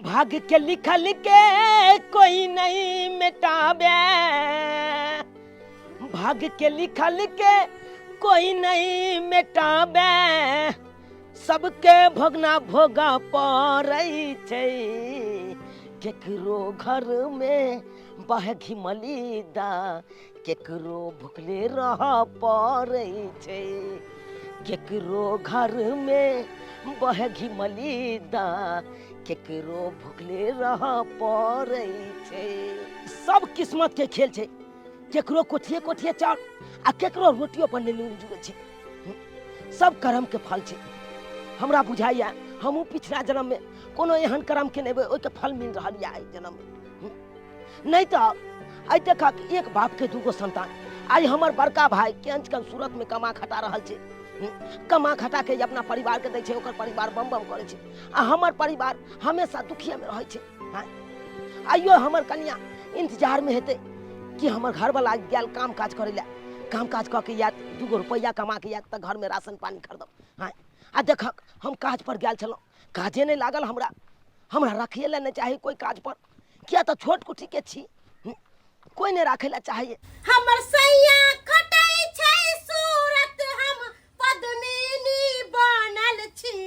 भाग के लिखल के कोई नहीं मिटाबे, भाग के लिखल के कोई नहीं मिटाबे, सबके भोगना भोगा पड़ै छै। केकरो घर में बह घिमली दा, केकरो भुखले रह पड़ै छै। केकरो घर में बह घिमली दा, केकरो भुखले रह पड़ै छै। सब किस्मत के खेल छै। केकरो कोठिए कोठिए चाउर आ केकरो रोटियो पर नहि नून जुड़ै छै। सब कर्म के फल छै। हमरा बुझाइया हमहूँ पिछला जन्म में कोनो एहन कर्म केने हेबै, ओहिके फल मिल रहल यऽ एहि जन्म में। नहि तऽ आइ देखक एक बाप के दूगो संतान। आइ हमर बड़का भाई केहन सूरत में कमा खटा रहल छै, कमा खटा के अपना परिवार के दै छै, ओकर परिवार बम बम करै छै, आ हमर परिवार हमेशा दुखिए में रहै छै। हाँ, आइयो हमर कनिया इंतजार में हेतै कि हमर घरवाला गेल काम काज करै लए, काम काज कऽ के आयत, दूगो रुपैआ कमा के आयत तऽ घर में राशन पानी खरीदब। हाँ, आ देखक हम काज पर गेल छलहुँ, काजे नहि लागल हमरा, हमरा रखिए लए नहि चाही कोइ काज पर, किया तऽ छोट कुटी के छी, कोइ नहि राखै लए चाहैए। हमर सैया खटै छै सूरत, हम पद्मिनी बनल छी।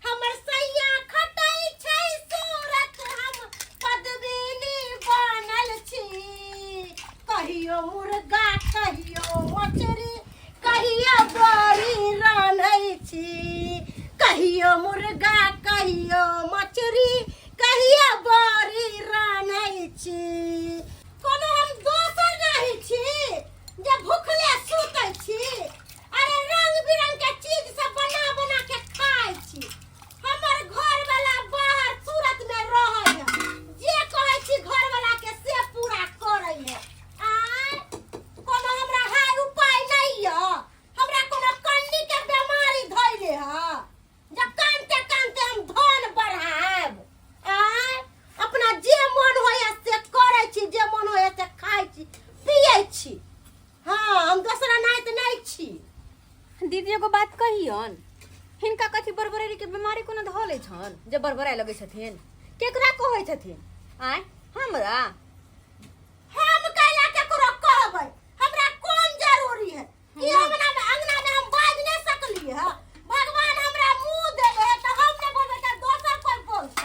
हमर सैया खटै छै सूरत, हम पद्मिनी बनल छी। कहियो मुर्गा कहियो मछरी कहियो बड़ी रान्है छी। कहियो मुर्गा कहियो मछरी कहियो बड़ी रान्है छी। कोनो हम दोसर नहीं छी जे भूखले सुतै छी। अरे रंग बिरंग के चीज सब बना बना के खाइ छी। हमर घर वाला बाहर सूरत में रहै है, जे कहै छी घर वाला के से पूरा करै है। आय कोनो हमरा हाय उपाय नहीं य, हमरा कोनो कन्नी के बीमारी धैले है जे कानते कानते हम धन बढ़ायब। आय अपना जे मन होइए से करै छी, जे मन होइए से खाइ छी पियै छी। हाँ, हम दोसरा नाइत नहीं छी। दीदी एगो बात कहियन, हिनका कथी बड़बड़ेरी के बीमारी कोनो धऽ लै छन जे बड़बड़ाय लगै छथिन? केकरा कहै छथिन? आँय हमरा? हम कैला केकरो कहबै, हमरा कोन जरूरी है कि हमरा में अंगना में हम बाज नहीं सकली है। भगवान हमरा मुंह देले है तो हम नहीं बोलबै त दोसर कोई बोलतै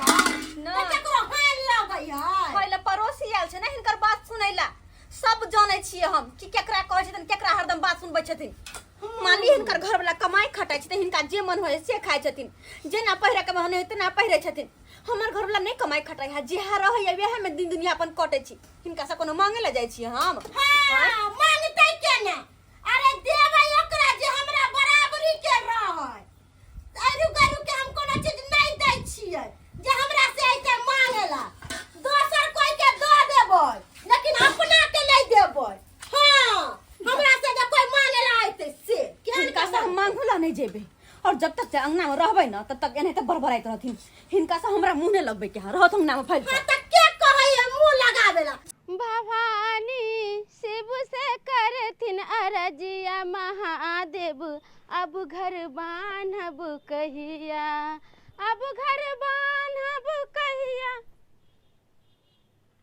ना। त केकरो हानि लगै है। पहिले पड़ोसी आयल छै ने हिनकर बात सुनैला, सब जानै छियै हम कि केकरा कहै छथिन, केकरा हरदम बात सुनबै छथिन। मान ली हिनकर घरवला कमाइ खटाइ छै तऽ हिनका जे मन होइ से खाइ छथिन, जेना पहिरके मन होइ तेना पहिरै छथिन। हमर घरवला नहि कमाइ खटाइ है, जेहा रहैया वएह में दिन दुनिया अपन कटै छी। हिनका से कोनो मांगे लए जाइ छियै हम? हाँ, मांगतै केना? अरे देबै ओकरा जे हमरा बराबरी के रहै। अरु गरु के हम कोनो चीज नहीं दै छियै जे हमरा से ऐते मांगेला। दोसर कोई के दऽ देबै लेकिन अपना के नहीं देबै। हाँ, हमरा से जे कोई मांगेला ऐते से केहन हिनका से हम मांगू ला नहीं जेबै, और जब तक अंगना में रहबै ना तब तक एनाहिते बड़बड़ाइत रहथिन। हिनका से हमरा मुँह नहीं लगबै के है, रहत अंगना में फैल हाँ, त के कहै है मुँह लगावेला? भवानी शिव से करथिन अरजिया महादेव, अब घर बान्हब कहिया, अब घर बान्हब कहिया।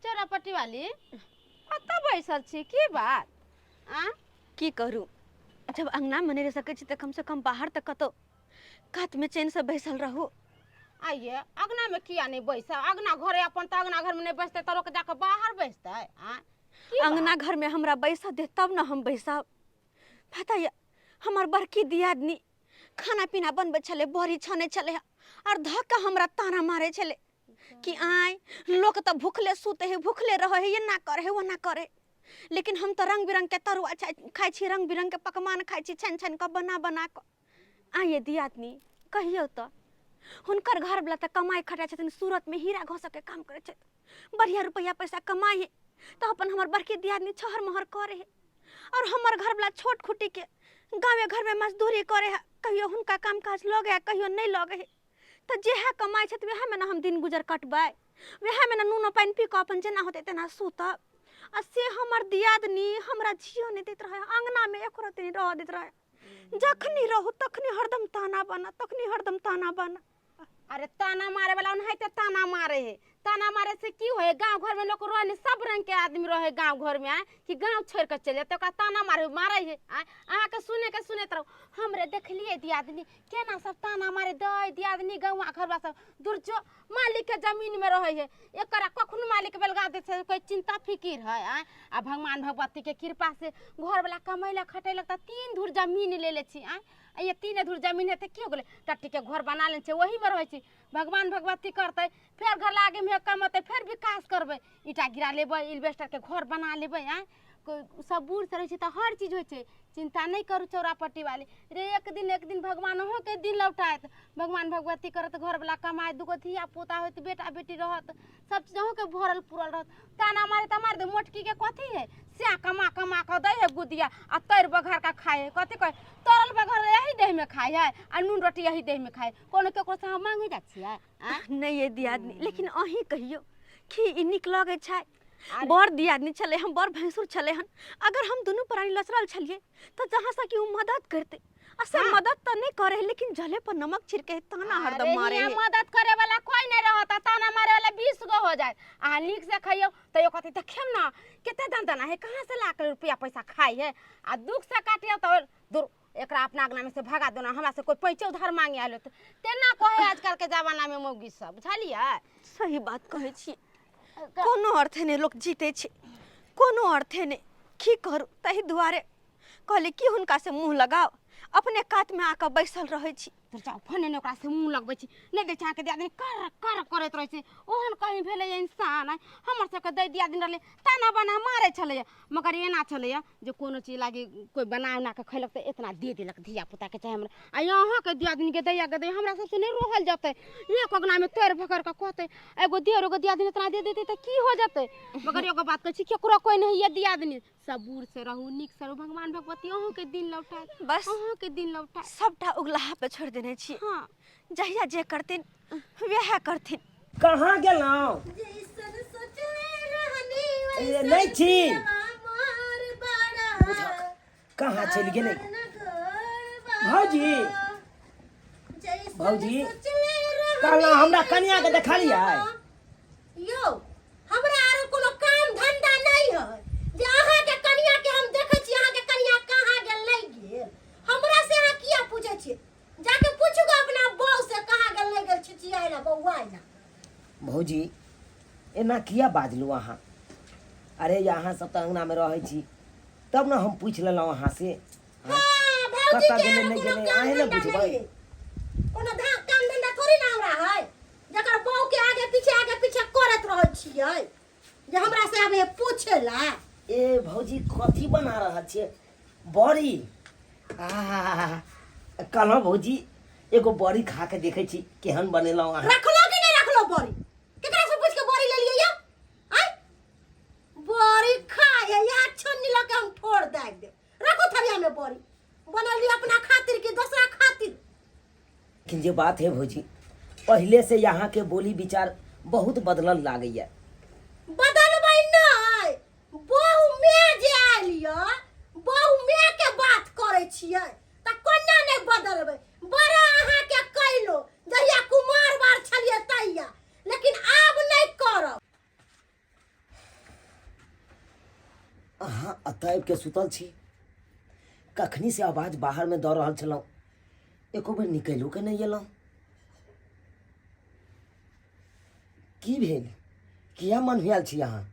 चोरापट्टी वाली कतऽ बैसल छी, की बात? आ की करू, जब अंगना में नहीं रह सकै छी तऽ कम से कम बाहर तऽ कतौ कात में चैन से बैसल रहू। आइये अंगना में किया नहीं बैसब? अंगना घरे अपन तऽ अंगना घर में नहीं बैसतै तऽ रोक जाकऽ बाहर बैसतै। आ की बात? अंगना घर में हमरा बैसऽ दे तब न हम बैसब। पता ये हमर बड़की दियादनी खाना पीना बनबै छलै, बड़ी छानै छलै और धऽ कऽ हमरा ताना मारै छलै कि आय लोक तऽ भूखले सुते है, भूखले रहै है, एना करे है ओना करे, लेकिन हम तऽ रंग बिरंग के तरुआ खाइ छी, रंग बिरंग के पकवान खाइ छी, छानि छानि कऽ बना बना कऽ। आइए दियादनी कहियौ तऽ हुनकर घरवला तऽ कमाइ खटाइ छथिन, सूरतमे हीरा घसऽके काम करै छथि, बढ़िया रुपैआ पैसा कमाइ है तऽ अपन हमर बड़की दियादनी छहर महर करे है, और हमर घरवला छोट खुटीके गाँवे घरमे मजदूरी करे है, कहियो हुनका काम काज लगे है कहियो नहीं लगे है, तऽ जेहा कमाइ छथि वएहमे ने हम दिन गुजर कटबै, वएहमे ने नूनो पानि पी कऽ अपन जेना होतै तेना सुतब। आ से हमर दियादनी हमरा जियो नहि दैत रहै, अङ्गनामे एको रत्ती नहि रहऽ दैत रहै, जखनी रहू तखनी हरदम ताना बाना, तखनी हरदम ताना बाना। अरे ताना मारे वाला ओनाहिते ताना मारे है। ताना मारे से की होय, गांव घर में लोग रहे, सब रंग के आदमी रहे गांव घर में, आय कि गांव छोड़ के चल जाते, ओकरा ताना मारे मारे है। आय अहाँ के सुने के सुनैत रहू। हमरे देखलिए दियादनी केना सब ताना मारे दै दियादनी, गाँव घर सब दुर्जो मालिक के जमीन में रहे है, एकरा कखनो मालिक बेलगा दे छै, कोई चिंता फिकिर है। आय आ भगवान भगवती के कृपा से घर वाला कमैलक खटैलक तऽ 3 धूर जमीन लेले छी। आय आ ये 3 धूर जमीन है तऽ की हो गेलै, टट्टी के घर बना लेने छै, ओही में रहै छी। भगवान भगवती करतै फेर घर लागे में कमतै, फेर विकास करबै, ईटा गिरा लेबै, इन्वेस्टर के घर बना लेबै। आय सब बूढ़ से रहै छै तऽ हर चीज होइ छै, चिंता नहि करू चौरा पट्टी वाली रे, एक दिन एक दिन भगवान अहूँ के दिन लौटायत। भगवान भगवती करत घर वाला कमाए, 2 गो धिया पुता होत, बेटा बेटी रहत, सब चीज अहूँ के भरल पुरल रहत। ताना मारे तऽ मार दे, मोटकी के कथी है, स्या कमा कमा कऽ दै है गुदिया आ तर बघार का खाए है, कथी कहे तरल बघार यही देह में खाए है आ नून रोटी यही देह में खाए, कोनो केकरो से हम मांगे जाइ छियै? नहि ये दियादनी, लेकिन अहीं कहियौ कि ई नीक लगै छै? बड़ दियादनी छलै हम, बड़ भैंसुर छलै हन, अगर हम दुनू प्राणी लचरल छलियै तऽ जहाँ से कि ओ मदद करतै, आ से मदद तऽ नहि करे है, लेकिन जले पर नमक छिड़के है, ताना हरदम मारे है। मदद करे वाला कोई नहीं रहता, ताना मारे वाला 20 गो हो जाए। अहाँ नीक से खइयौ तैयो कहतै देखियौ ना कते दन है, कहाँ से ला के रुपया पैसा खाइ है, आ दुख से काटियौ तऽ दूर एकरा अपना अंगना में से भगा दो ना, हमरा से कोई पैसे उधार मांगे आलो तो तेना कहे आजकल के जमाना में मौगी सब, बुझलियै? सही बात कहै छी, कोनो अर्थे नहि लोक जीते छै, कोनो अर्थे नहि, की करू, ताहि दुआरे कहली कि हुनका से मुँह लगाओ, अपने कातमे आके बैसल रहै छी। तोर जाओ फोने ने ओकरा से मुँह लगबै छी, नहि दै छै अहाँके दियादनी कर कर करैत रहै छै, ओहन कहीं भेलै इंसान। हमर सबके दै दियादनी रहलै ताना बाना मारै छलैया, मगर एना छलैया जे कोनो चीज लागी कोइ बना उना कऽ खैलक तऽ एतना दे देलक धिया पुताके चाहे हमरा। आ अहाँके दियादनीके दैया के दैया हमरा सबसँ नहि रहल जेतै, एक अगनामे तोड़ि भकड़ कऽ कहतै एगो देर एगो दियादनी एतना दे देतै तऽ की हो जेतै। मगर एगो बात कहै छी, केकरो कोइ नहि होइए दियादनी, सबूर से रहू, नीक से रहू, भगवान भगवती अहूँके दिन लौटाएत, बस अहूँके दिन लौटाएत। सबटा उगलाहा पे छोड़ि देने छी। हाँ। जहिया जे करथिन वएह करथिन। कहाँ गेलहुँ? जैसन सोचले रहनी ए, नहि छी। मोर बड़ा कहाँ चलि गेलै? भौजी भौजी। भौजी, कहलहुँ हमरा कनियाँके देखलियै? यौ हमरा आरो कोनो काम धंधा नहीं है जे अहाँ के कनिया के हम देखै छी, अहाँ के कनिया कहाँ गेल नहीं गेल, हमरा से अहाँ किया पूछै छी? जाके पूछू गो अपना बहू से कहाँ गेल नहीं गेल, छिचियाइ ला बौआइ ला। भौजी एना किया बाजलू अहाँ? अरे अहाँ सब तऽ अंगना में रहै छी तब ने हम पूछि लेलहुँ अहाँ से। हाँ, भौजी कतऽ के गेलै आरो नहि कोनो गेलै काम अहें ने धंधा बुझबै। नहीं है। कोनो काम धंधा थोड़ी ना हमरा है जकर बहू के आगे पीछे करत रहै छियै जे हमरा से आबे पूछे ला। ए भौजी कथी बना रहल छियै? बड़ी। आहा, कहलहुँ भौजी एगो बड़ी खा के देखै छी केहन बनेलहुँ अहाँ। रखलो कि नहीं रखलो बड़ी? केकरा से पूछ के बड़ी ले लियै? आय बड़ी खाए या छन्नी लऽ के हम ठोर दागि देब। रखो थरिया में बड़ी, बनैली अपना खातिर कि दोसरा खातिर? लेकिन जे बात है भौजी, पहले से यहाँ के बोली विचार बहुत बदलल लागैया। बदलबै नहि, बहु माय जे आयल यऽ, बहु माय के बात करै छियै तऽ कोना नहि बदलबै? बड़ा अहाँके कैलो जहिया कुमार बार छलियै तहिया, लेकिन आब नहि करब। अहाँ एतऽ आबि के सुतल छी, कखनी से आवाज बाहर में दऽ रहल छलहुँ, एको बेर निकलियो के नहि एलहुँ। की भेल, किया मन हुआल छी अहाँ?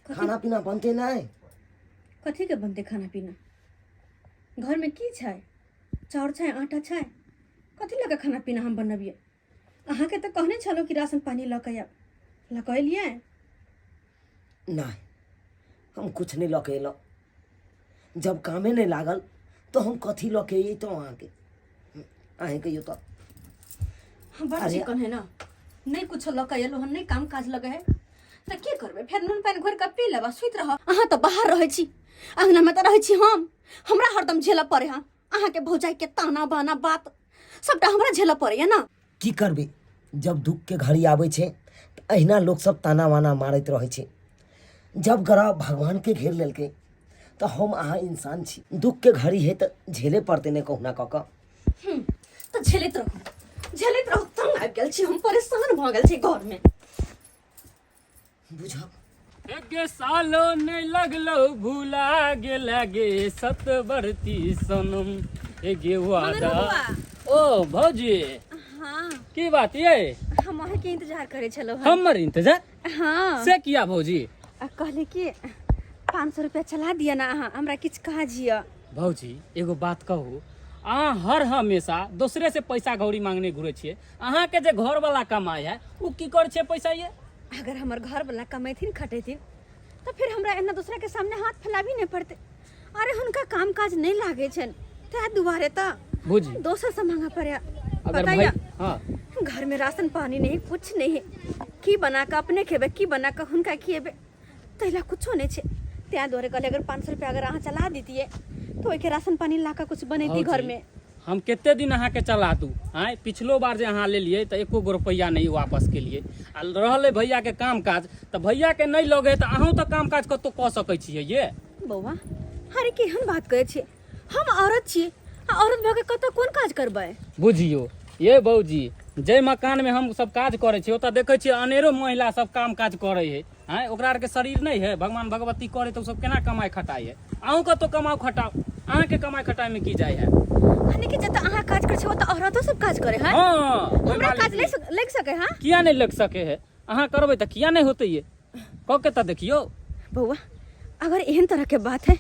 खाना पीना बनते नहि? कथी के बनते खाना पीना? घर में की छै? चाउर छै, आटा छै, कथी लऽ कऽ खाना पीना हम बनबियै? अहाँके तऽ कहने छलहुँ कि राशन पानी लऽ कऽ आयब, लऽ कऽ एलियै? नहि, हम कुछ नहि लऽ के एलहुँ। जब कामे नहि लागल तऽ हम कथी लऽ के अयतहुँ अहाँके? अहें कहियौ तऽ। हम बड़ अरे- चिकन है ना, नहि कुछो लऽ कऽ एलहुँ हन, नहि काम काज लगे है तऽ की करबै? फेर नून पानि घोरि कऽ पी लेब आ सुति रहब। अहाँ तऽ बाहर रहै छी, अङ्गनामे तऽ रहै छी हम, हमरा हरदम झेलऽ पड़े हँ अहाँके भौजाइके ताना बाना बात, सबटा हमरा झेलऽ पड़ैया ना। की करबै, जब दुखके घड़ी आबै छै तऽ अहिना लोक सब ताना वाना मारैत रहै छै। जब ग्रह भगवानके घेर लेलकै तऽ हम अहाँ इंसान छी, दुखके घड़ी है तऽ झेले पड़तै ने कहुना कऽ कऽ। तऽ झेलैत रहू, झेलैत रहू। तंग आबि गेल छी हम, परेशान भऽ गेल छी घरमे। बुझब एके सालो नहीं लगलो भूला गेला गे सतबरती सनम एगे वादा। ओ भौजी। हाँ। की बात ये? हम अहाँके इंतजार करै छलहुँ हन। हमर इंतजार? हाँ। से किया भौजी? आ कहली कि 500 रुपया चला दिअ ने अहाँ, हमरा किछु काज यऽ। भौजी एगो बात कहू, अहाँ हर हमेशा दोसरे से पैसा घौरी मांगने घुरे छियै, अहाँके जे घर वाला कमाइ है उ की करै छै पैसा ये? अगर हमर घर वाला कमेथिन खटेथिन तऽ फिर हमरा एना दूसरा के सामने हाथ फैलाबी नहीं पड़ते। अरे हुनका काम काज नहीं लागे छन तै दुआरे तऽ बुझी दोसर से मांगा पड़े। अगर पता भाई या हाँ घर में राशन पानी नहीं, कुछ नहीं, की बना के अपने खेबे की बना के हुनका खिएबे, तैला कुछो नहीं छे। तै दुआरे कहले अगर 500 रुपया अगर अहाँ चला दीतिए तो ओहिके राशन पानी ला के कुछ बनेती घर भौजी, में। हम कते दिन अहाँके चला दू? आँय, पिछलो बार जे अहाँ लेलियै तऽ एको गो रुपैआ नहि वापस केलियै। आ रहलै भैयाके काम काज, तऽ भैयाके नहि लगे तऽ अहूँ तऽ काम काज कतहु कऽ सकै छियै ये। बौआ अरे केहन बात कहै छियै, हम औरत छी आ औरत भऽ के कतऽ कोन काज करबै? बुझियौ ये भौजी, जाहि मकानमे हम सब काज करै छियै ओतऽ देखै छियै अनेरो महिला सब काम काज करै है। आँय, ओकरा आरके शरीर नहि है? भगवान भगवती करे तऽ ओ सब केना कमाइ खटाइ है? अहूँ कतहु कमाउ खटाउ, अहाँके कमाइ खटाइमे की जाइ है? यानी कि जतऽ अहाँ काज करै छियै ओतऽ औरतो सब काज करै है? हाँ। ओहि हमरा मालिक काज लागि सकै है? किया नहि लागि सकै है? अहाँ करबै तऽ किया नहि होतै? ये कऽ के तऽ देखियौ। बौआ अगर एहन तरह के बात है,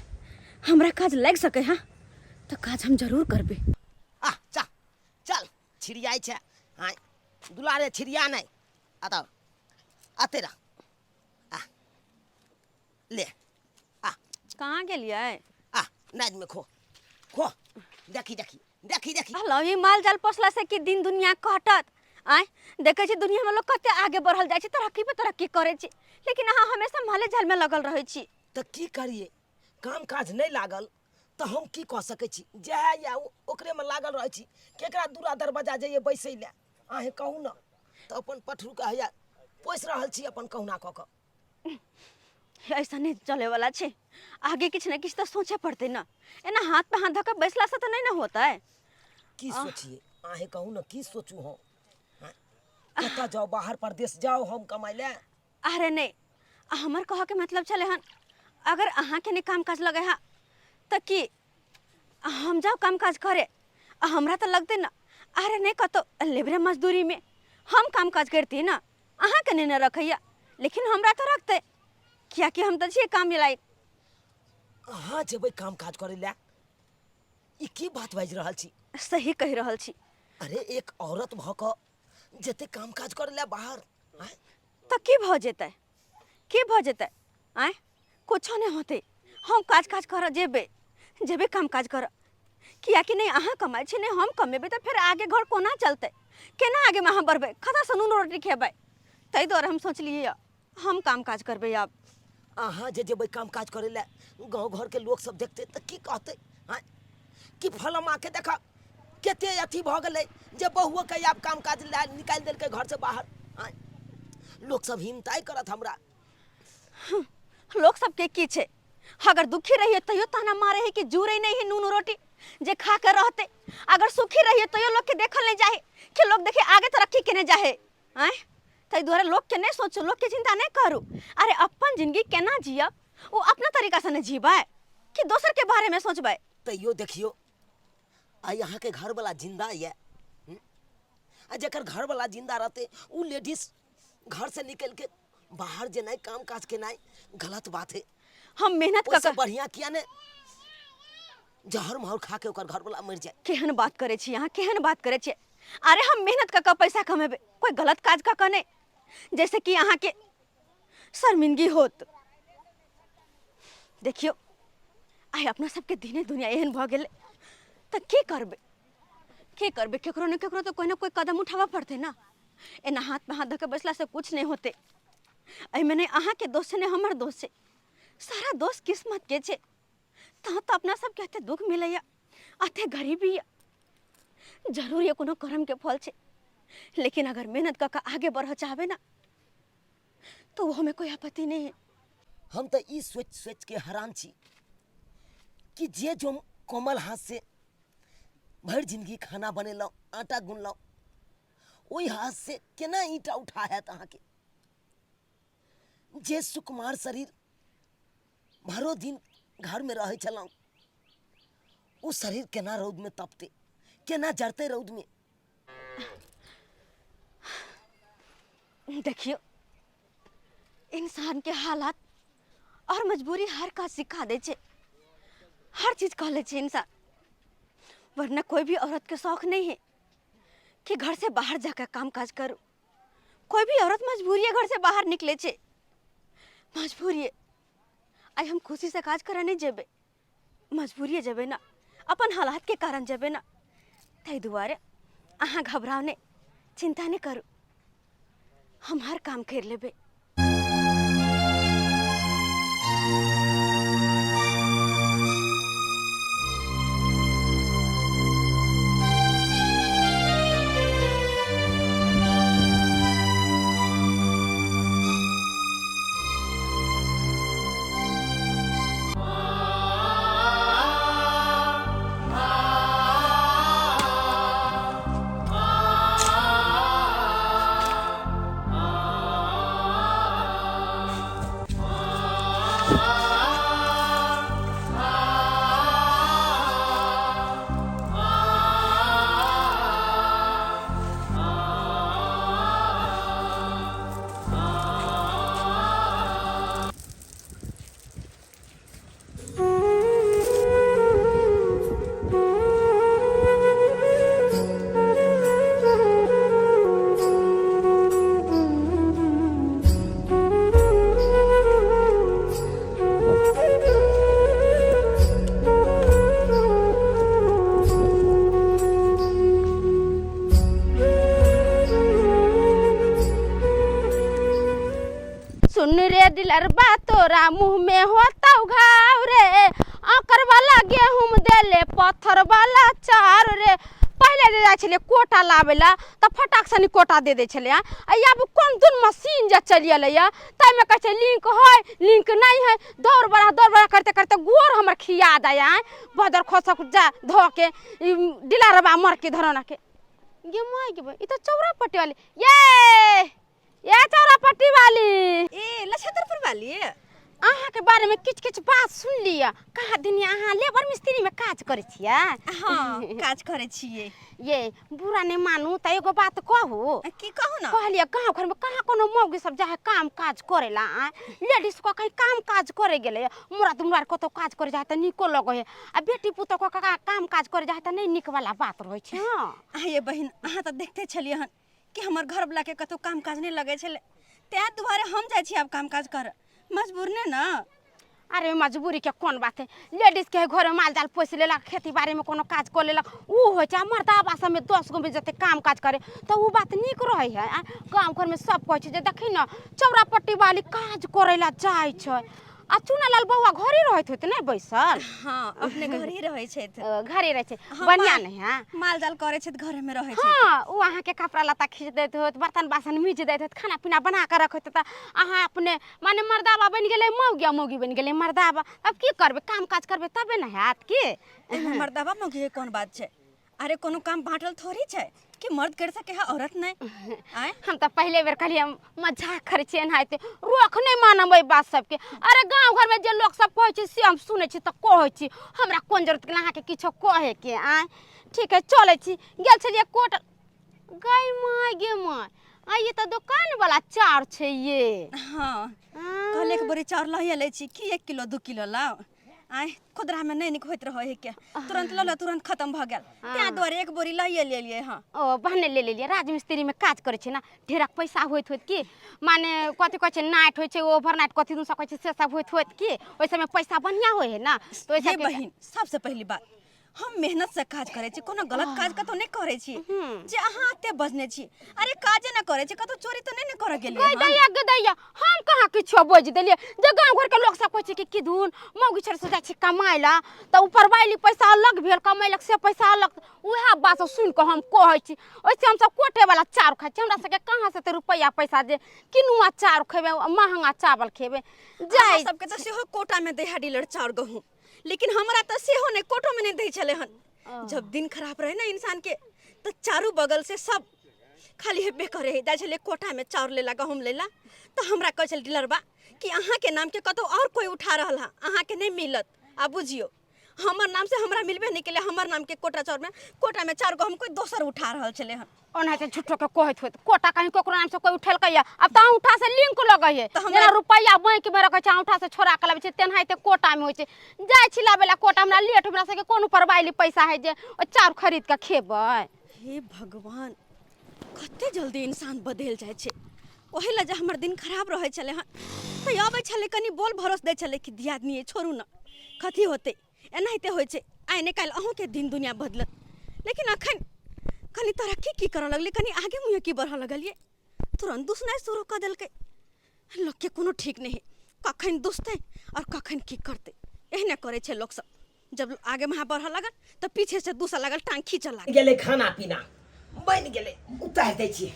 हमरा काज लागि सकै है तऽ काज हम जरूर करबै। आ चल चल छिड़ियाइ छै। हाँ दुलारे छिड़िया नहि, अतऽ अते रह। आ ले आ। कहाँ गेलियै? आ नाद में खो खो, देखी देखी देखी देखी। हलो ई माल जाल पोसला से कि दिन दुनिया कटत? आँय देखै छी दुनिया में लोग कते आगे बढ़ल जाइ छै, तरक्की पे तरक्की करै छै, लेकिन अहाँ हमेशा माले जाल में लगल रहै छी। तऽ की करिए, काम काज नहि लागल तऽ हम की कऽ सकै छी? जएह यऽ ओकरेमे लागल रहै छी। केकरा दूरा दरवाजा जइए बैसै लए, अहेँ कहू ने? तऽ अपन पठरूके हैया पोसि रहल छी अपन कहुना कऽ कऽ। ऐसा नहीं चले वाला छै, आगे किछु ने किछु तऽ सोचे पड़तै ने, एना हाथ पे हाथ धऽ कऽ बैसला से तऽ नहीं ने होतै। की सोचिए अहेँ कहू ने, की सोचू हम? आँय? कतऽ जाउ, बाहर परदेश जाउ हम कमाइ लए? अरे नहीं, हमर कहऽ के मतलब छलै हन अगर अहाँके नहि काम काज लगे है तऽ की हम जाउ काम काज करे? आ हमरा तऽ लगतै ने। अरे नहीं, कतौ लेबरे मजदूरी में हम काम काज करती ने, अहाँके नहि ने रखैया, लेकिन हमरा तऽ रखतै, कियाकि हम तऽ छियै काम लायक। अहाँ जेबै काम काज करै लए? ई की बात बाजि रहल छी? सही कहि रहल छी। अरे एक औरत भऽ कऽ जेतै काम काज करै लए बाहर? आँय? तऽ की भऽ जेतै, की भऽ जेतै? आँय, कुछो नहि होतै। हम काज काज करऽ जेबै, जेबै काम काज करऽ, कियाकि नहि अहाँ कमाइ छी नहि हम कमेबै तऽ फेर आगे घर कोना चलतै? केना आगेमे अहाँ बढ़बै? कतऽसँ नून रोटी खेबै? ताहि दुआरे हम सोचलियै यऽ हम काम काज करबै आब। अहाँ जे जेबै काम काज करै लए, गाँव घरके लोक सब देखतै तऽ की कहतै? आँय, कि फलमाके देख कते अथी भऽ गेलै जे बहुओके आब काम काज लए निकालि देलकै घरसँ बाहर। आँय, लोक सब हिमताइ करत हमरा। लोक सबके की छै, अगर दुखी रहिए तैयो ताना मारे है कि जुड़े नहीं है नून रोटी जे खा के रहते, अगर सुखी रहिए तैयो लोग के देखल नहीं जाहे कि लोग देखे आगे तरक्की केने जाहे। आँय, ताहि दुआरे लोग के नहीं सोचू, लोग के चिंता नहीं करू। अरे अपन जिंदगी केना जियब वो अपना तरीका से नहीं जीबै कि दोसर के बारे में सोचबै। तैयो देखियो आइ अहाँके घरवला जिंदा यऽ आ जकर घरवला जिंदा रहतै उ लेडीज घर से निकल के बाहर जेनाइ काम काज केनाइ गलत बात है। हम मेहनत कऽ ओहिसँ बढ़िआँ किया ने जहर माहौर खा के ओकर घरवला मरि जाय। केहन बात करै छी अहाँ, केहन बात करै छियै? अरे हम मेहनत कऽ कऽ पैसा कमेबै, कोइ गलत काज कऽ कऽ नहि, जैसे कि अहाँके शर्मिंदगी होत। देखियौ आइ अपना सबके दिने दुनिया एहन भऽ गेलै तऽ की करबै, की करबै? केकरो ने केकरो तऽ कोइ ने कोइ कदम उठाबऽ पड़तै ने। एना हाथ पे हाथ धऽ के बैसला से कुछ नहि होतै। एहिमे नहि अहाँके दोष छै नहि हमर दोष छै, सारा दोष किस्मत के छै। तहन तऽ अपना सबके एते दुख मिलैया, एते गरीबी यऽ, जरूर ये कोनो कर्म के फल छै। लेकिन अगर मेहनत कऽ के आगे बढ़ऽ चाहबै ना तो ओहोमे कोई आपत्ति नहीं है। हम तऽ ई सोचि सोचि के हैरान छी कि जे जो कोमल हाथ से भरि जिंदगी खाना बनेलहुँ, आटा गुनलहुँ, ओहि हाथ से केना ईंटा उठा हैत अहाँके? जे सुकुमार शरीर भरो दिन घरमे रहै छलहुँ, ओ शरीर केना रौदमे तपतै, केना जरतै रौदमे? देखियो, इंसान के हालात और मजबूरी हर काज सिखा दै छै, हर चीज कह लै छै इंसान। वरना कोई भी औरत के शौक नहीं है कि घर से बाहर जाकर काम काज करूं। कोई भी औरत मजबूरी है घर से बाहर निकले छे, मजबूरी है। आई हम खुशी से काज करे नहीं जेबे, मजबूरी है जेबे ना, अपन हालात के कारण जेबे ना। ताहि दुआरे अहाँ घबराओ नहीं, चिंता नहीं करू, हम हर काम कर लेबे। सुन रे दिलरबा, तोरा मुंह में होता घाव रे, आकर वाला गेहूं देले पत्थर वाला चार रे। पहिले जे जाइ छलियै कोटा लाबै लए तऽ फटाक सनी कोटा दे दै छलै। आ आब कोन दुन मशीन जे चलि एलैए, ताहिमे कहै छै लिंक है, लिंक नहि है। दौड़ बड़ा दौड़ बड़ा करते करते गोर हमर खिया दै। आँय बदर खसक जा धऽ के डिलरबा मरके धरना के गे माय गे, ई तऽ चौरा पट्टी वाली ये, ये चौरा पट्टी वाली। ए लछतरपुर वाली, अहाँ के बारे में किछ किछ बात सुन लिअ। कहाँ दिन अहाँ लेबर मिस्त्री में काज करै छियै? हाँ, काज करै छियै। ये बुरा नहीं मानू त एगो बात कहू। की कहू ना? कहलियै गाँव घर में कहाँ कोनो मौगी सब जाए काम काज करेला? आँय लेडीज को कहीं काम काज करे गेलै, मुरा तुमरा कतौ काज करे जाए त नीको लगै है, आ बेटी पुतोह को काम काज करे जाए त नहीं नीक वाला बात रहै छै। हाँ ये बहिन, अहाँ तऽ देखते छलियै हन कि हमर घरवला के कतौ काम काज नहि लगै छलै, तैं दुआरे हम जाइ छी आब काम काज करऽ, मजबूर नहि ने। अरे मजबूरी के कोन बात है, लेडीज के घर में माल जाल पोसि लेलक, खेती बाड़ी में कोनो काज कऽ लेलक, उ होइ छै। आ मर्दाबा सबमे 10 गो में जते काम काज करे तऽ उ बात नीक रहै है। आ गाँव घरमे सब कहै छै जे देखी ने चौरा पट्टी वाली काज करै ला जाइ छै। आ चुनालाल बौआ घरे रहैत होते नहि बैसल? हाँ, अपने घर ही रहै छथि। ओ, घरे रहै छै। हाँ, बढ़िआँ नहि है, माल जाल करै छथि, घरे में रहै छथि। हाँ, ओ अहाँके कपड़ा लत्ता खींच दैत होत, बर्तन बासन मीज दैत होत, खाना पीना बना कऽ रखैत होत। अहाँ अपने माने मर्दाबा बनि गेलै मौगी, आ मौगी बनि गेलै मर्दाबा। अब की करबै, काम काज करबै तबे ने हैत की। एहिमे मर्दाबा मौगी के कोन बात छै? अरे कोनो काम बांटल थोड़ी छै कि मर्द कर सके है औरत नहीं? आय हम तऽ पहिले बेर कहलियै हम मजाक करै छियै, एनाहिते रोक नहि मानब एहि बात सबके। अरे गाँव घरमे जे लोक सब कहै छै से हम सुनै छी तऽ कहै छी, हमरा कोन जरूरत के अहाँके किछो कहैके। आँय ठीक है, चलै छी। गेल छलियै कोर्ट गै माय, गे माय, आ ये तऽ दोकान वाला चार छै ये। हाँ, कहले एक बोरी चाउर लहिए लै छी कि 1 किलो 2 किलो लाओ। आय खुदरा में नहीं निक होइत रहे है के, तुरंत लऽ तुरंत खत्म भऽ गेल, तैं दुआरे एक बोरी लहिए लेलियै। हाँ ओ बहने ले लेलियै। राजमिस्त्री में काज करै छै ने, ढेरक पैसा होइत होइत की माने कथी कहै छै, नाइट होइ छै, ओवर नाइट कथी दुन सब कहै छै, से सब होइत होइत की ओहि सबमे पैसा बढ़िआँ होइ है ना, तऽ ओहि ये सबके बहिन, सबसे पहली बात हम मेहनत से काज करै छी, कोनो गलत काज कतौ नहि करै छी जे अहाँ एते बजने छी। अरे काजे न करै छी, कतौ चोरी तऽ नहि ने करऽ गेलियै गै हम। दैया, गे दैया, हम कहाँ किछो बजि देलियै जे गाँव घरके लोक सब कहै छै कि किदुन मौगी छोड़ि से जाइ छै कमाइ लए तऽ ऊपर वाली पैसा अलग भेल, कमेलक से पैसा अलग। उएह बात सब सुनि कऽ हम कहै छी। ओहिसँ हमसब कोटेवला चाउर खाइ छी, हमरा सबके कहाँ से एते रुपैआ पैसा जे किनुआ चाउर खेबै, महँगा चावल खेबै। अहाँ जाइ सबके तऽ सेहो कोटा मे दै है डीलर चाउर गहूँम, लेकिन हमरा तऽ सेहो नहि, कोटो में नहि दै छलै हन। जब दिन खराब रहे ना इंसान के तो चारू बगल से सब खाली हेबे करे है जाइ छलै कोटामे चाउर लेला गहूँम लेला तऽ हमरा कहै छलै डीलरबा कि अहाँके नामके कतहु आओर कोइ उठा रहल हँ अहाँके नहि मिलत आ बुझियौ हमर नाम से हमरा मिलबे नहि केलै हमर नामके कोटा चाउरमे कोटामे चाउर गहूँम कोइ दोसर उठा रहल छलै हँ ओनाहिते झूठो के कहैत होत कोटा कहीं ककरो नाम से कोई उठेलकै या अब तऽ औंठा से लिंक लगै है तऽ हमरा- जेना रुपैआ बैंक में रखै छै औंठा से छोड़ा के लाबै छै तेनाहिते कोटा में होइ छै जाइ छी लाबै ला कोटा हमरा लेट हमरा सबके कोन परवाइली पैसा है जे ओ चाउर खरीद के खेबै हे भगवान कते जल्दी इंसान बदलि जाइ छै ओहि लए जे हमर दिन खराब रहै छलै हँ तऽ अबै छलै कनि बोल भरोस दै छलै कि दियादनी अइ, छोड़ू ने कथी होतै एनाहिते होइ छै आइ ने काल्हि अहूँके दिन दुनिया बदलत लेकिन अखन कनि तरक्की की करऽ लगलै कनि आगे मुँहे की बढ़ऽ लगलियै तुरन्त दुसनाइ शुरू कऽ देलकै लोकके कोनो ठीक नहि हइ कखन दुसतै आओर कखन की करतै एहने करै छै लोकसब जब आगे वहाँ बढ़ऽ लगल तऽ पीछे से दूसरा लगल टांग खींचऽ लागल गेलै खाना पीना बनि गेलै उतारि दै छियै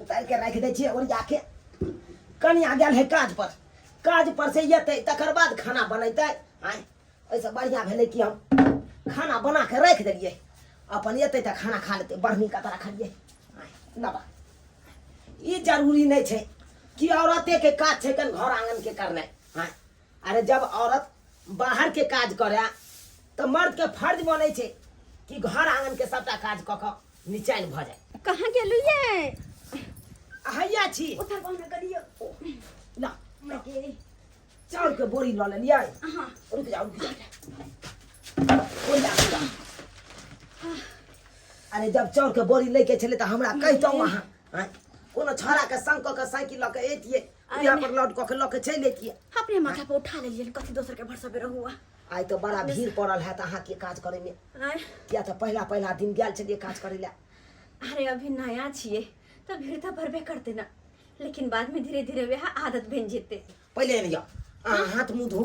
उतारि के राखि दै छियै ओरिया के कनिया गेल है काज पर काज पर से एतै तकर बाद खाना बनेतै आँय ओहिसँ बढ़िआँ भेलै कि हम खाना बना के राखि देलियै अपन एतै तऽ खाना खा लेतै बड़ नीक कतऽ रखलियै आँय नबा ई जरूरी नहि छै कि औरतेके काज छै कन घर आङ्गनके करनाइ आँय अरे जब औरत बाहर के काज करे तऽ मर्द के फर्ज बनै छै कि घर आंगन के सबटा काज कऽ कऽ निचैन भऽ जाय। कहाँ गेलु ये? हैया छी। उधर बहना करियो। ला, चाउर के बोरी लऽ लेलियै। रुक जाओ, रुक जाओ। बोरी ला, ला। अरे जब चाउर के बोरी लैके छलै तऽ हमरा कहितहुँ अहाँ आँय? कोनो छौड़ा के संग कऽ के साइकिल लऽ के अयतियै यहाँ पर लोड कऽ के लऽ के चलि अयतियै अपने माथा पर उठा लेलियै कथी दोसर के भरोसा पे रहुआ आइ तऽ बड़ा भीड़ पड़ल हैत अहाँके काज करैमे आय किया तऽ पहिला पहिला दिन गेल छलियै काज करै लए अरे अभी नया छियै तऽ भीड़ तऽ भरबे करते ना लेकिन बाद में धीरे धीरे वएह आदत बनि जेतै पहिले एने जाउ अहाँ हाथ मुँह धो